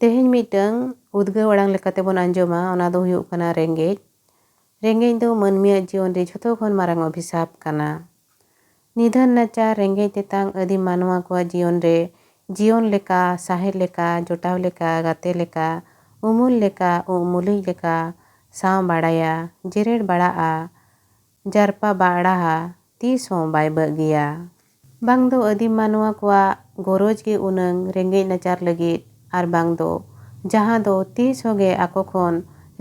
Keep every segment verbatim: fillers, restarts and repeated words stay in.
ᱛᱮᱦᱮᱧ ᱢᱤᱫᱴᱟᱝ ᱩᱫᱽᱜᱟᱹᱣ ᱟᱲᱟᱝ ᱞᱮᱠᱟᱛᱮ ᱵᱚᱱ ᱟᱸᱡᱚᱢᱟ, ᱚᱱᱟ ᱫᱚ ᱦᱩᱭᱩᱜ ᱠᱟᱱᱟ ᱨᱮᱸᱜᱮᱡ᱾ ᱨᱮᱸᱜᱮᱡ ᱫᱚ ᱢᱟᱹᱱᱢᱤᱭᱟᱜ ᱡᱤᱭᱚᱱ ᱨᱮ ᱡᱷᱚᱛᱚ ᱠᱷᱚᱱ ᱢᱟᱨᱟᱝ ᱚᱵᱷᱤᱥᱟᱯ ᱠᱟᱱᱟ᱾ ᱱᱤᱫᱷᱟᱹᱱ ᱱᱟᱪᱟᱨ ᱨᱮᱸᱜᱮᱡ ᱛᱮᱛᱟᱝ ᱟᱹᱫᱤᱢ ᱢᱟᱱᱣᱟ ᱠᱚᱣᱟᱜ ᱡᱤᱭᱚᱱ ᱨᱮ ᱡᱤᱭᱚᱱ ᱞᱮᱠᱟ, ᱥᱟᱦᱮᱫ ᱞᱮᱠᱟ, ᱡᱚᱴᱟᱣ ᱞᱮᱠᱟ, ᱜᱟᱛᱮ ᱞᱮᱠᱟ, ᱩᱢᱩᱞ ᱞᱮᱠᱟ, ᱩᱜ ᱢᱩᱞᱤᱡ ᱞᱮᱠᱟ, ᱥᱟᱶ ᱵᱟᱲᱟᱭᱟ, ᱡᱮᱨᱮᱲ ᱵᱟᱲᱟᱜᱼᱟ, ᱡᱟᱨᱯᱟ ᱵᱟᱲᱟᱦᱟ, ᱛᱤᱥ ᱦᱚᱸ ᱵᱟᱭ ᱵᱟᱹᱜ ᱜᱮᱭᱟ᱾ ᱵᱟᱝ ᱫᱚ ᱟᱹᱫᱤᱢ ᱢᱟᱱᱣᱟ ᱠᱚᱣᱟᱜ ᱜᱚᱨᱚᱡᱽ ᱜᱮ ᱩᱱᱟᱹᱝ ᱨᱮᱸᱜᱮᱡ ᱱᱟᱪᱟᱨ ᱞᱟᱹᱜᱤᱫ, ᱟᱨ ᱵᱟᱝ ᱫᱚ ᱡᱟᱦᱟᱸ ᱫᱚ ᱛᱤᱥ ᱦᱚᱸ ᱜᱮ ᱟᱠᱚ ᱠᱷᱚᱱ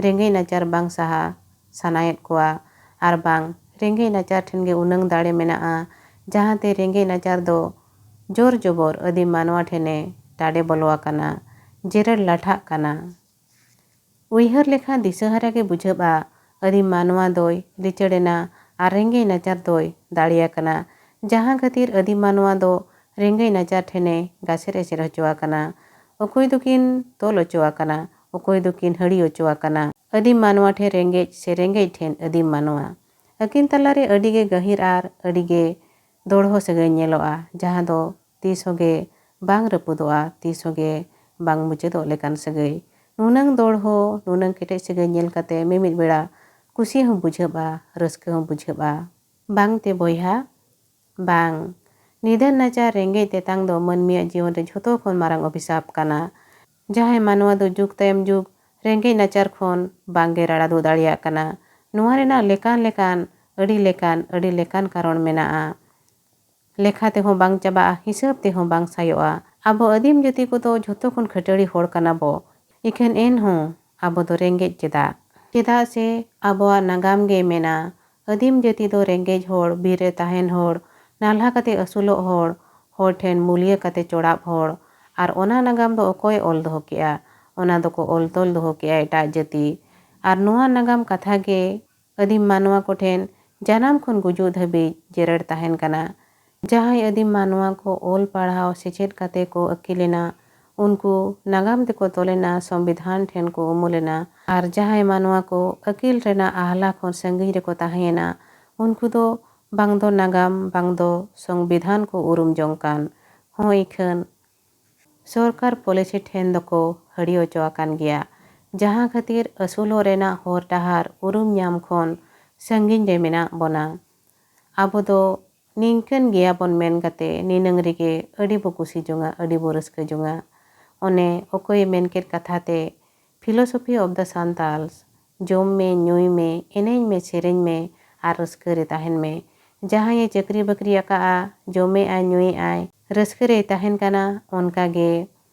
ᱨᱮᱸᱜᱮᱡ ᱱᱟᱪᱟᱨ ᱵᱟᱝ ᱥᱟᱦᱟ ᱥᱟᱱᱟᱭᱮᱫ ᱠᱚᱣᱟ, ᱟᱨ ᱵᱟᱝ ᱨᱮᱸᱜᱮᱡ ᱱᱟᱪᱟᱨ ᱴᱷᱮᱱ ᱜᱮ ᱩᱱᱟᱹᱝ ᱫᱟᱲᱮ ᱢᱮᱱᱟᱜᱼᱟ, ᱡᱟᱦᱟᱸ ᱛᱮ ᱨᱮᱸᱜᱮᱡ ᱱᱟᱪᱟᱨ ᱫᱚ ᱡᱳᱨ ᱡᱚᱵᱚᱨ ᱟᱹᱫᱤᱢ ᱢᱟᱱᱣᱟ ᱴᱷᱮᱱᱮ ᱴᱟᱰᱮ ᱵᱚᱞᱚ ᱟᱠᱟᱱᱟ, ᱡᱮᱨᱮᱲ ᱞᱟᱴᱷᱟᱜ ᱠᱟᱱᱟ᱾ ᱩᱭᱦᱟᱹᱨ ᱞᱮᱠᱷᱟᱱ ᱫᱤᱥᱟᱹ ᱦᱟᱨᱟ ᱜᱮ ᱵᱩᱡᱷᱟᱹᱜᱼᱟ, ᱟᱹᱫᱤᱢ ᱢᱟᱱᱣᱟ ᱫᱚᱭ ᱞᱤᱪᱟᱹᱲ ᱮᱱᱟ ᱟᱨ ᱨᱮᱸᱜᱮᱡ ᱱᱟᱪᱟᱨ ᱫᱚᱭ ᱫᱟᱲᱮᱭᱟᱠᱟᱱᱟ᱾ ᱡᱟᱦᱟᱸ ᱠᱷᱟᱹᱛᱤᱨ ᱟᱹᱫᱤᱢ ᱢᱟᱱᱣᱟ ᱫᱚ ᱨᱮᱸᱜᱮᱡ ᱱᱟᱪᱟᱨ ᱴᱷᱮᱱᱮ ᱜᱟᱥᱮᱨ ᱮᱥᱮᱨ ᱦᱚᱪᱚ ᱟᱠᱟᱱᱟ᱾ ᱚᱠᱚᱭ ᱫᱚᱠᱤᱱ ᱛᱚᱞ ᱚᱪᱚ ᱟᱠᱟᱱᱟ, ᱚᱠᱚᱭ ᱫᱚᱠᱤᱱ ᱦᱟᱹᱲᱤ ᱚᱪᱚ ᱟᱠᱟᱱᱟ᱾ ᱟᱹᱫᱤᱢ ᱢᱟᱱᱣᱟ ᱴᱷᱮᱱ ᱨᱮᱸᱜᱮᱡ ᱥᱮ ᱨᱮᱸᱜᱮᱡ ᱴᱷᱮᱱ ᱟᱹᱫᱤᱢ ᱢᱟᱱᱣᱟ, ᱟᱹᱠᱤᱱ ᱛᱟᱞᱟᱨᱮ ᱟᱹᱰᱤᱜᱮ ᱜᱟᱹᱦᱤᱨ ᱟᱨ ᱟᱹᱰᱤᱜᱮ ᱫᱚᱲᱦᱚ ᱥᱟᱹᱜᱟᱹᱭ ᱧᱮᱞᱚᱜᱼᱟ, ᱡᱟᱦᱟᱸ ᱫᱚ ᱛᱤᱥ ᱦᱚᱸᱜᱮ ᱵᱟᱝ ᱨᱟᱹᱯᱩᱫᱚᱜᱼᱟ, ᱛᱤᱥ ᱦᱚᱸᱜᱮ ᱵᱟᱝ ᱢᱩᱪᱟᱹᱫᱚᱜ ᱞᱮᱠᱟᱱ ᱥᱟᱹᱜᱟᱹᱭ᱾ ᱱᱩᱱᱟᱹᱝ ᱫᱚᱲᱦᱚ, ᱱᱩᱱᱟᱹᱝ ᱠᱮᱴᱮᱡ ᱥᱟᱹᱜᱟᱹᱭ ᱧᱮᱞ ᱠᱟᱛᱮ ᱢᱤᱢᱤᱫ ᱵᱮᱲᱟ ᱠᱩᱥᱤ ᱦᱚᱸ ᱵᱩᱡᱷᱟᱹᱜᱼᱟ, ᱨᱟᱹᱥᱠᱟᱹ ᱦᱚᱸ ᱵᱩᱡᱷᱟᱹᱜᱼᱟ᱾ ᱵᱟᱝ ᱛᱮ ᱵᱚᱭᱦᱟ, ᱵᱟᱝ᱾ ᱱᱤᱫᱷᱟᱹᱱ ᱱᱟᱪᱟᱨ ᱨᱮᱸᱜᱮᱡ ᱛᱮᱛᱟᱝ ᱫᱚ ᱢᱟᱹᱱᱢᱤᱭᱟᱜ ᱡᱤᱭᱚᱱ ᱨᱮ ᱡᱷᱚᱛᱚ ᱠᱷᱚᱱ ᱢᱟᱨᱟᱝ ᱚᱵᱷᱤᱥᱟᱯ ᱠᱟᱱᱟ᱾ ᱡᱟᱦᱟᱸᱭ ᱢᱟᱱᱣᱟ ᱫᱚ ᱡᱩᱜᱽ ᱛᱟᱭᱚᱢ ᱡᱩᱜᱽ ᱨᱮᱸᱜᱮᱡ ᱱᱟᱪᱟᱨ ᱠᱷᱚᱱ ᱵᱟᱝᱜᱮ ᱨᱟᱲᱟ ᱫᱩᱜ ᱫᱟᱲᱮᱭᱟᱜ ᱠᱟᱱᱟ᱾ ᱱᱚᱣᱟ ᱨᱮᱱᱟᱜ ᱞᱮᱠᱟᱱ ᱞᱮᱠᱟᱱ, ᱟᱹᱰᱤ ᱞᱮᱠᱟᱱ, ᱟᱹᱰᱤ ᱞᱮᱠᱟᱱ ᱠᱟᱨᱚᱱ ᱢᱮᱱᱟᱜᱼᱟ᱾ ᱞᱮᱠᱷᱟ ᱛᱮᱦᱚᱸ ᱵᱟᱝ ᱪᱟᱵᱟᱜᱼᱟ, ᱦᱤᱥᱟᱹᱵ ᱛᱮᱦᱚᱸ ᱵᱟᱝ ᱥᱟᱭᱚᱜᱼᱟ᱾ ᱟᱵᱚ ᱟᱹᱫᱤᱢ ᱡᱟᱹᱛᱤ ᱠᱚᱫᱚ ᱡᱷᱚᱛᱚ ᱠᱷᱚᱱ ᱠᱷᱟᱹᱴᱟᱹᱲᱤ ᱦᱚᱲ ᱠᱟᱱᱟ ᱵᱚ᱾ ᱤᱠᱷᱟᱹᱱ ᱮᱱᱦᱚᱸ ᱟᱵᱚ ᱫᱚ ᱨᱮᱸᱜᱮᱡ ᱪᱮᱫᱟᱜ? ᱪᱮᱫᱟᱜ ᱥᱮ ᱟᱵᱚᱣᱟᱜ ᱱᱟᱜᱟᱢ ᱜᱮ ᱢᱮᱱᱟ, ᱟᱹᱫᱤᱢ ᱡᱟᱹᱛᱤ ᱫᱚ ᱨᱮᱸᱜᱮᱡ ᱦᱚᱲ, ᱵᱤᱨ ᱨᱮ ᱛᱟᱦᱮᱱ ᱦᱚᱲ, ᱱᱟᱞᱦᱟ ᱠᱟᱛᱮ ᱟᱹᱥᱩᱞᱚᱜ ᱦᱚᱲ, ᱦᱚᱲ ᱴᱷᱮᱱ ᱢᱩᱞᱤᱭᱟᱹ ᱠᱟᱛᱮ ᱪᱚᱲᱟᱵ ᱦᱚᱲ᱾ ᱟᱨ ᱚᱱᱟ ᱱᱟᱜᱟᱢ ᱫᱚ ᱚᱠᱚᱭ ᱚᱞ ᱫᱚᱦᱚ ᱠᱮᱜᱼᱟ? ᱚᱱᱟ ᱫᱚᱠᱚ ᱚᱞ ᱛᱚᱞ ᱫᱚᱦᱚ ᱠᱮᱜᱼᱟ ᱮᱴᱟᱜ ᱡᱟᱹᱛᱤ᱾ ᱟᱨ ᱱᱚᱣᱟ ᱱᱟᱜᱟᱢ ᱠᱟᱛᱷᱟ ᱜᱮ ᱟᱹᱫᱤᱢ ᱢᱟᱱᱣᱟ ᱠᱚᱴᱷᱮᱱ ᱡᱟᱱᱟᱢ ᱠᱷᱚᱱ ᱜᱩᱡᱩᱜ ᱫᱷᱟᱹᱵᱤᱡ ᱡᱮᱨᱮᱲ ᱛᱟᱦᱮᱱ ᱠᱟᱱᱟ᱾ ᱡᱟᱦᱟᱸᱭ ᱟᱹᱫᱤᱢ ᱢᱟᱱᱣᱟ ᱠᱚ ᱚᱞ ᱯᱟᱲᱦᱟᱣ ᱥᱮᱪᱮᱫ ᱠᱟᱛᱮ ᱠᱚ ᱟᱹᱠᱤᱞ ᱮᱱᱟ, ᱩᱱᱠᱩ ᱱᱟᱜᱟᱢ ᱛᱮᱠᱚ ᱛᱚᱞ ᱮᱱᱟ, ᱥᱚᱝᱵᱤᱫᱷᱟᱱ ᱴᱷᱮᱱ ᱠᱚ ᱩᱢᱩᱞ ᱮᱱᱟ᱾ ᱟᱨ ᱡᱟᱦᱟᱸᱭ ᱢᱟᱱᱣᱟ ᱠᱚ ᱟᱹᱠᱤᱞ ᱨᱮᱱᱟᱜ ᱟᱦᱞᱟ ᱠᱷᱚᱱ ᱥᱟᱺᱜᱤᱧ ᱨᱮᱠᱚ ᱛᱟᱦᱮᱸᱭᱮᱱᱟ, ᱩᱱᱠᱩ ᱫᱚ ᱵᱟᱝ ᱫᱚ ᱱᱟᱜᱟᱢ, ᱵᱟᱝ ᱫᱚ ᱥᱚᱝᱵᱤᱫᱷᱟᱱ ᱠᱚ ᱩᱨᱩᱢ ᱡᱚᱝ ᱠᱟᱱ᱾ ᱦᱚᱸ ᱤᱠᱷᱟᱹᱱ ᱥᱚᱨᱠᱟᱨ ᱯᱚᱞᱤᱥᱤ ᱴᱷᱮᱱ ᱫᱚᱠᱚ ᱦᱟᱹᱲᱤ ᱦᱚᱪᱚ ᱟᱠᱟᱱ ᱜᱮᱭᱟ, ᱡᱟᱦᱟᱸ ᱠᱷᱟᱹᱛᱤᱨ ᱟᱹᱥᱩᱞᱚᱜ ᱨᱮᱱᱟᱜ ᱦᱚᱨ ᱰᱟᱦᱟᱨ ᱩᱨᱩᱢ ᱧᱟᱢ ᱠᱷᱚᱱ ᱥᱟᱺᱜᱤᱧ ᱨᱮ ᱢᱮᱱᱟᱜ ᱵᱚᱱᱟ᱾ ᱟᱵᱚ ᱫᱚ ᱱᱤᱝᱠᱟᱹᱱ ᱜᱮᱭᱟᱵᱚᱱ ᱢᱮᱱ ᱠᱟᱛᱮ ᱱᱤᱱᱟᱹᱝ ᱨᱮᱜᱮ ᱟᱹᱰᱤ ᱵᱚ ᱠᱩᱥᱤ ᱡᱚᱝᱟ, ᱟᱹᱰᱤ ᱵᱚ ᱨᱟᱹᱥᱠᱟᱹ ᱡᱚᱝᱟ᱾ ᱚᱱᱮ ᱚᱠᱚᱭᱮ ᱢᱮᱱ ᱠᱮᱫ ᱠᱟᱛᱷᱟ ᱛᱮ, Philosophy of the Santals, ᱡᱚᱢ ᱢᱮ, ᱧᱩᱭ ᱢᱮ, ᱮᱱᱮᱡ ᱢᱮ, ᱥᱮᱨᱮᱧ ᱢᱮ ᱟᱨ ᱨᱟᱹᱥᱠᱟᱹ ᱨᱮ ᱛᱟᱦᱮᱱ ᱢᱮ᱾ ᱡᱟᱦᱟᱸᱭᱮ ᱪᱟᱹᱠᱨᱤ ᱵᱟᱹᱠᱨᱤ ᱟᱠᱟᱫᱼᱟ, ᱡᱚᱢᱮᱜᱼᱟᱭ, ᱧᱩᱭᱮᱜᱼᱟᱭ, ᱨᱟᱹᱥᱠᱟᱹ ᱨᱮᱭ ᱛᱟᱦᱮᱱ ᱠᱟᱱᱟ, ᱚᱱᱠᱟ ᱜᱮ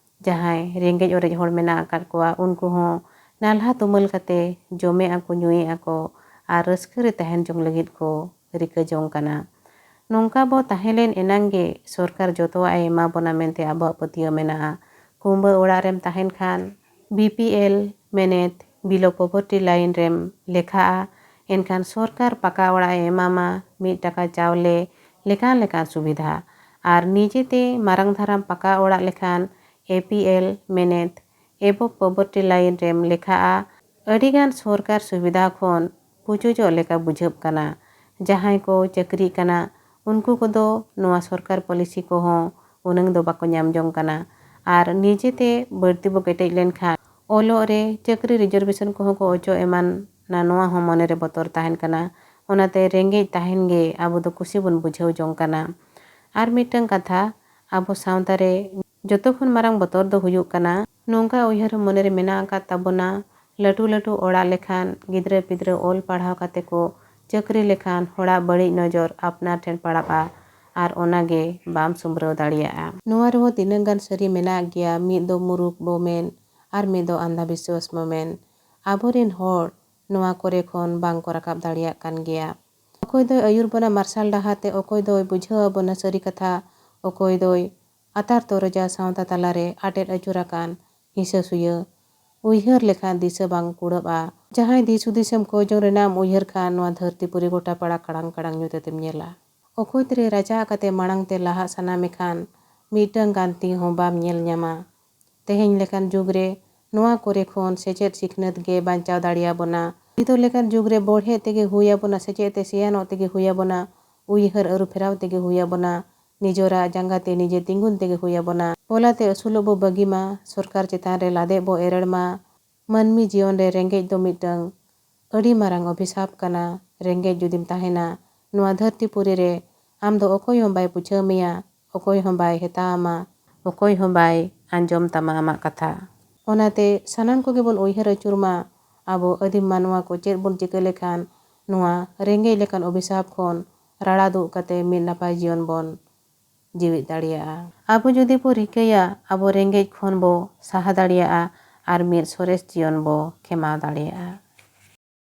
ᱡᱟᱦᱟᱸᱭ ᱨᱮᱸᱜᱮᱡ ᱚᱨᱮᱡ ᱦᱚᱲ ᱢᱮᱱᱟᱜ ᱟᱠᱟᱫ ᱠᱚᱣᱟ, ᱩᱱᱠᱩ ᱦᱚᱸ ᱱᱟᱞᱦᱟ ᱛᱩᱢᱟᱹᱞ ᱠᱟᱛᱮ ᱡᱚᱢᱮᱜᱼᱟ ᱠᱚ, ᱧᱩᱭᱮᱜᱼᱟ ᱠᱚ ᱟᱨ ᱨᱟᱹᱥᱠᱟᱹ ᱨᱮ ᱛᱟᱦᱮᱱ ᱡᱚᱝ ᱞᱟᱹᱜᱤᱫ ᱠᱚ ᱨᱤᱠᱟᱹ ᱡᱚᱝ ᱠᱟᱱᱟ᱾ ᱱᱚᱝᱠᱟ ᱵᱚ ᱛᱟᱦᱮᱸ ᱞᱮᱱ ᱮᱱᱟᱝ ᱜᱮ ᱥᱚᱨᱠᱟᱨ ᱡᱚᱛᱚᱣᱟᱜ ᱮ ᱮᱢᱟ ᱵᱚᱱᱟ ᱢᱮᱱᱛᱮ ᱟᱵᱚᱣᱟᱜ ᱯᱟᱹᱛᱭᱟᱹᱣ ᱢᱮᱱᱟᱜᱼᱟ᱾ ᱠᱩᱢᱵᱟᱹ ᱚᱲᱟᱜ ᱨᱮᱢ ᱛᱟᱦᱮᱱ ᱠᱷᱟᱱ, B P L ᱢᱮᱱᱮᱛ Below Poverty Line ᱨᱮᱢ ᱞᱮᱠᱷᱟᱜᱼᱟ, ᱮᱱᱠᱷᱟᱱ ᱥᱚᱨᱠᱟᱨ ᱯᱟᱠᱟ ᱚᱲᱟᱜ ᱮ ᱮᱢᱟᱢᱟ, ᱢᱤᱫ ᱴᱟᱠᱟ ᱪᱟᱣᱞᱮ, ᱞᱮᱠᱟᱱ ᱞᱮᱠᱟᱱ ᱥᱩᱵᱤᱫᱷᱟ᱾ ᱟᱨ ᱱᱤᱡᱮᱛᱮ ᱢᱟᱨᱟᱝ ᱫᱷᱟᱨᱟᱢ ᱯᱟᱠᱟ ᱚᱲᱟᱜ ᱞᱮᱠᱷᱟᱱ, A P L ᱢᱮᱱᱮᱛ Above Poverty Line ᱨᱮᱢ ᱞᱮᱠᱷᱟᱜᱼᱟ᱾ ᱟᱹᱰᱤᱜᱟᱱ ᱥᱚᱨᱠᱟᱨ ᱥᱩᱵᱤᱫᱷᱟ ᱠᱷᱚᱱ ᱯᱩᱪᱩᱡᱚᱜ ᱞᱮᱠᱟ ᱵᱩᱡᱷᱟᱹᱜ ᱠᱟᱱᱟ᱾ ᱡᱟᱦᱟᱸᱭ ᱠᱚ ᱪᱟᱹᱠᱨᱤᱜ ᱠᱟᱱᱟ, ᱩᱱᱠᱩ ᱠᱚᱫᱚ ᱱᱚᱣᱟ ᱥᱚᱨᱠᱟᱨ ᱯᱚᱞᱤᱥᱤ ᱠᱚᱦᱚᱸ ᱩᱱᱟᱹᱝ ᱫᱚ ᱵᱟᱠᱚ ᱧᱟᱢ ᱡᱚᱝ ᱠᱟᱱᱟ᱾ ᱟᱨ ᱱᱤᱡᱮᱛᱮ ᱵᱟᱹᱲᱛᱤ ᱵᱚ ᱠᱮᱴᱮᱡ ᱞᱮᱱᱠᱷᱟᱱ, ᱚᱞᱚᱜ ᱨᱮ ᱪᱟᱹᱠᱨᱤ ᱨᱤᱡᱟᱨᱵᱷᱮᱥᱚᱱ ᱠᱚᱦᱚᱸ ᱠᱚ ᱚᱪᱚᱜ ᱮᱢᱟᱱᱟ, ᱱᱚᱣᱟ ᱦᱚᱸ ᱢᱚᱱᱮᱨᱮ ᱵᱚᱛᱚᱨ ᱛᱟᱦᱮᱱ ᱠᱟᱱᱟ᱾ ᱚᱱᱟᱛᱮ ᱨᱮᱸᱜᱮᱡ ᱛᱟᱦᱮᱱ ᱜᱮ ᱟᱵᱚ ᱫᱚ ᱠᱩᱥᱤ ᱵᱚᱱ ᱵᱩᱡᱷᱟᱹᱣ ᱡᱚᱝ ᱠᱟᱱᱟ᱾ ᱟᱨ ᱢᱤᱫᱴᱟᱝ ᱠᱟᱛᱷᱟ, ᱟᱵᱚ ᱥᱟᱶᱛᱟ ᱨᱮ ᱡᱚᱛᱚ ᱠᱷᱚᱱ ᱢᱟᱨᱟᱝ ᱵᱚᱛᱚᱨ ᱫᱚ ᱦᱩᱭᱩᱜ ᱠᱟᱱᱟ, ᱱᱚᱝᱠᱟ ᱩᱭᱦᱟᱹᱨ ᱢᱚᱱᱮᱨᱮ ᱢᱮᱱᱟᱜ ᱟᱠᱟᱫ ᱛᱟᱵᱚᱱᱟ, ᱞᱟᱹᱴᱩ ᱞᱟᱹᱴᱩ ᱚᱲᱟᱜ ᱞᱮᱠᱷᱟᱱ ᱜᱤᱫᱽᱨᱟᱹ ᱯᱤᱫᱽᱨᱟᱹ ᱚᱞ ᱯᱟᱲᱦᱟᱣ ᱠᱟᱛᱮ ᱠᱚ ᱪᱟᱹᱠᱨᱤ ᱞᱮᱠᱷᱟᱱ ᱦᱚᱲᱟᱜ ᱵᱟᱹᱲᱤᱡ ᱱᱚᱡᱚᱨ ᱟᱯᱱᱟᱨ ᱴᱷᱮᱱ ᱯᱟᱲᱟᱜᱼᱟ ᱟᱨ ᱚᱱᱟ ᱜᱮ ᱵᱟᱢ ᱥᱩᱢᱵᱽᱨᱟᱹᱣ ᱫᱟᱲᱮᱭᱟᱜᱼᱟ᱾ ᱱᱚᱣᱟ ᱨᱮᱦᱚᱸ ᱛᱤᱱᱟᱹᱜ ᱜᱟᱱ ᱥᱟᱹᱨᱤ ᱢᱮᱱᱟᱜ ᱜᱮᱭᱟ, ᱢᱤᱫ ᱫᱚ ᱢᱩᱨᱩᱠ ᱵᱚ ᱢᱮᱱ ᱟᱨ ᱢᱤᱫ ᱫᱚ ᱟᱱᱫᱷᱟ ᱵᱤᱥᱣᱟᱥ ᱵᱚ ᱢᱮᱱ᱾ ᱟᱵᱚᱨᱮᱱ ᱦᱚᱲ ᱱᱚᱣᱟ ᱠᱚᱨᱮ ᱠᱷᱚᱱ ᱵᱟᱝ ᱠᱚ ᱨᱟᱠᱟᱵ ᱫᱟᱲᱮᱭᱟᱜ ᱠᱟᱱ ᱜᱮᱭᱟ᱾ ᱚᱠᱚᱭ ᱫᱚᱭ ᱟᱹᱭᱩᱨ ᱵᱚᱱᱟ ᱢᱟᱨᱥᱟᱞ ᱰᱟᱦᱟᱨ ᱛᱮ, ᱚᱠᱚᱭ ᱫᱚᱭ ᱵᱩᱡᱷᱟᱹᱣ ᱟᱵᱚᱱᱟ ᱥᱟᱹᱨᱤ ᱠᱟᱛᱷᱟ, ᱚᱠᱚᱭ ᱫᱚᱭ ᱟᱛᱟᱨ ᱛᱚᱨᱚᱡᱟ ᱥᱟᱶᱛᱟ ᱛᱟᱞᱟᱨᱮ ᱟᱴᱮᱫ ᱟᱹᱪᱩᱨ ᱟᱠᱟᱱ ᱦᱤᱥᱟᱹ ᱥᱩᱭᱟᱹ᱾ ᱩᱭᱦᱟᱹᱨ ᱞᱮᱠᱷᱟᱱ ᱫᱤᱥᱟᱹ ᱵᱟᱝ ᱠᱩᱲᱟᱹᱵᱼᱟ᱾ ᱡᱟᱦᱟᱸᱭ ᱫᱤᱥ ᱦᱩᱫᱤᱥᱮᱢ ᱠᱷᱚᱡᱽ ᱡᱚᱝ ᱨᱮᱱᱟᱜ ᱮᱢ ᱩᱭᱦᱟᱹᱨ ᱠᱷᱟᱱ, ᱱᱚᱣᱟ ᱫᱷᱟᱹᱨᱛᱤ ᱯᱩᱨᱤ ᱜᱚᱴᱟ ᱯᱟᱲᱟ ᱠᱟᱲᱟᱝ ᱠᱟᱲᱟᱝ ᱧᱩᱛ ᱟᱛᱮᱢ ᱧᱮᱞᱟ᱾ ᱚᱠᱚᱭ ᱛᱤᱨᱮ ᱨᱟᱪᱟ ᱟᱠᱟᱛᱮ ᱢᱟᱲᱟᱝ ᱛᱮ ᱞᱟᱦᱟᱜ ᱥᱟᱱᱟ ᱢᱮᱠᱷᱟᱱ, ᱢᱤᱫᱴᱟᱝ ᱜᱟᱱ ᱛᱤ ᱦᱚᱸ ᱵᱟᱢ ᱧᱮᱞ ᱧᱟᱢᱟ᱾ ᱛᱮᱦᱮᱧ ᱞᱮᱠᱟᱱ ᱡᱩᱜᱽ ᱨᱮ ᱱᱚᱣᱟ ᱠᱚᱨᱮ ᱠᱷᱚᱱ ᱥᱮᱪᱮᱫ ᱥᱤᱠᱷᱱᱟᱹᱛ ᱜᱮ ᱵᱟᱧᱪᱟᱣ ᱫᱟᱲᱮᱭᱟᱵᱚᱱᱟ᱾ ᱱᱤᱛᱚᱜ ᱞᱮᱠᱟᱱ ᱡᱩᱜᱽ ᱨᱮ ᱵᱚᱲᱦᱮ ᱛᱮᱜᱮ ᱦᱩᱭ ᱟᱵᱚᱱᱟ, ᱥᱮᱪᱮᱫ ᱛᱮ ᱥᱮᱭᱟᱱᱚᱜ ᱛᱮᱜᱮ ᱦᱩᱭ ᱟᱵᱚᱱᱟ, ᱩᱭᱦᱟᱹᱨ ᱟᱹᱨᱩ ᱯᱷᱮᱨᱟᱣ ᱛᱮᱜᱮ ᱦᱩᱭ ᱟᱵᱚᱱᱟ᱾ ᱱᱤᱡᱚᱨᱟᱜ ᱡᱟᱸᱜᱟ ᱛᱮ ᱱᱤᱡᱮ ᱛᱤᱸᱜᱩᱱ ᱛᱮᱜᱮ ᱦᱩᱭ ᱟᱵᱚᱱᱟ᱾ ᱯᱚᱞᱟᱛᱮ ᱟᱹᱥᱩᱞᱚᱜ ᱵᱚ ᱵᱟᱹᱜᱤ ᱢᱟ, ᱥᱚᱨᱠᱟᱨ ᱪᱮᱛᱟᱱ ᱨᱮ ᱞᱟᱫᱮᱜ ᱵᱚ ᱮᱨᱮᱲ ᱢᱟ᱾ ᱢᱟᱹᱱᱢᱤ ᱡᱤᱭᱚᱱ ᱨᱮ ᱨᱮᱸᱜᱮᱡ ᱫᱚ ᱢᱤᱫᱴᱟᱝ ᱟᱹᱰᱤ ᱢᱟᱨᱟᱝ ᱚᱵᱷᱤᱥᱟᱯ ᱠᱟᱱᱟ᱾ ᱨᱮᱸᱜᱮᱡ ᱡᱩᱫᱤᱢ ᱛᱟᱦᱮᱱᱟ ᱱᱚᱣᱟ ᱫᱷᱟᱹᱨᱛᱤ ᱯᱩᱨᱤ ᱨᱮ, ᱟᱢ ᱫᱚ ᱚᱠᱚᱭ ᱦᱚᱸ ᱵᱟᱭ ᱯᱩᱪᱷᱟᱹᱣ ᱢᱮᱭᱟ, ᱚᱠᱚᱭ ᱦᱚᱸ ᱵᱟᱭ ᱦᱮᱛᱟ ᱟᱢᱟ, ᱚᱠᱚᱭ ᱦᱚᱸ ᱵᱟᱭ ᱟᱸᱡᱚᱢ ᱛᱟᱢᱟ ᱟᱢᱟᱜ ᱠᱟᱛᱷᱟ᱾ ᱚᱱᱟᱛᱮ ᱥᱟᱱᱟᱢ ᱠᱚᱜᱮ ᱵᱚᱱ ᱩᱭᱦᱟᱹᱨ ᱟᱹᱪᱩᱨ ᱢᱟ, ᱟᱵᱚ ᱟᱹᱫᱤᱢ ᱢᱟᱱᱣᱟ ᱠᱚ ᱪᱮᱫ ᱵᱚᱱ ᱪᱤᱠᱟᱹ ᱞᱮᱠᱷᱟᱱ ᱱᱚᱣᱟ ᱨᱮᱸᱜᱮᱡ ᱞᱮᱠᱟᱱ ᱚᱵᱷᱤᱥᱟᱯ ᱠᱷᱚᱱ ᱨᱟᱲᱟ ᱫᱩᱜ ᱠᱟᱛᱮ ᱢᱤᱫ ᱱᱟᱯᱟᱭ ᱡᱤᱭᱚᱱ ᱵᱚᱱ ᱡᱤᱣᱤᱫ ᱫᱟᱲᱮᱭᱟᱜᱼᱟ᱾ ᱟᱵᱚ ᱡᱩᱫᱤ ᱵᱚ ᱨᱤᱠᱟᱹᱭᱟ, ᱟᱵᱚ ᱨᱮᱸᱜᱮᱡ ᱠᱷᱚᱱ ᱵᱚ ᱥᱟᱦᱟ ᱫᱟᱲᱮᱭᱟᱜᱼᱟ ᱟᱨ ᱢᱤᱫ ᱥᱚᱨᱮᱥ ᱡᱤᱭᱚᱱ ᱵᱚ ᱠᱷᱮᱢᱟᱣ ᱫᱟᱲᱮᱭᱟᱜᱼᱟ᱾